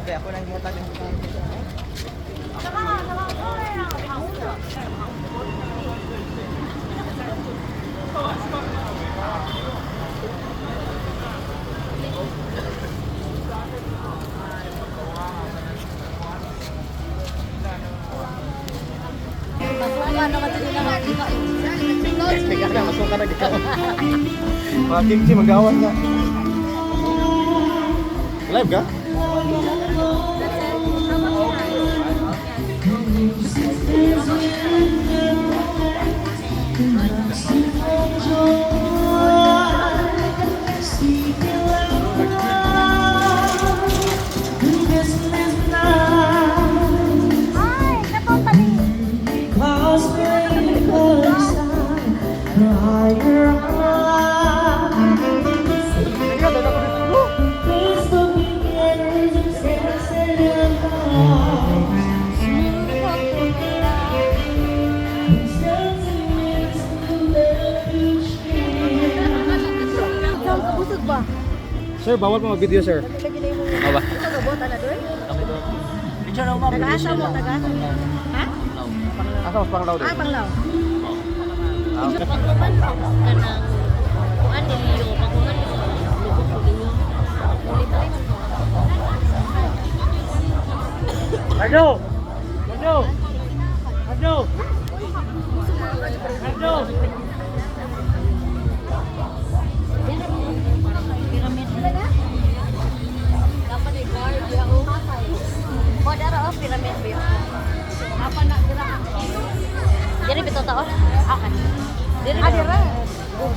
Okay, ako nang gihatag. Masuka naman din nila nga. Teka na, masuka na dito. Mga kimchi, magawan ka. Live ka? Ay, napapali. Teka, dala ko dito. Busog ba? Sir, bawal pa mag-video, sir. Lagi na yung Ano ba? Ito gabot ana doy? Tagaasa mo, tagaasa mo. Ha? Asa mas panglaw Ah, din? panglaw. Pagkuman kanang kuan niliyo, pagkuman lubok ko inyo. Ulit Ardo! Ardo! Ardo! Ardo! Pyramid. Dapat ay guard ya o. Kodara o pyramid ba yun? Apa na dira? Diri bitaw taon? Okay. Diri. Ah, dira. Oh,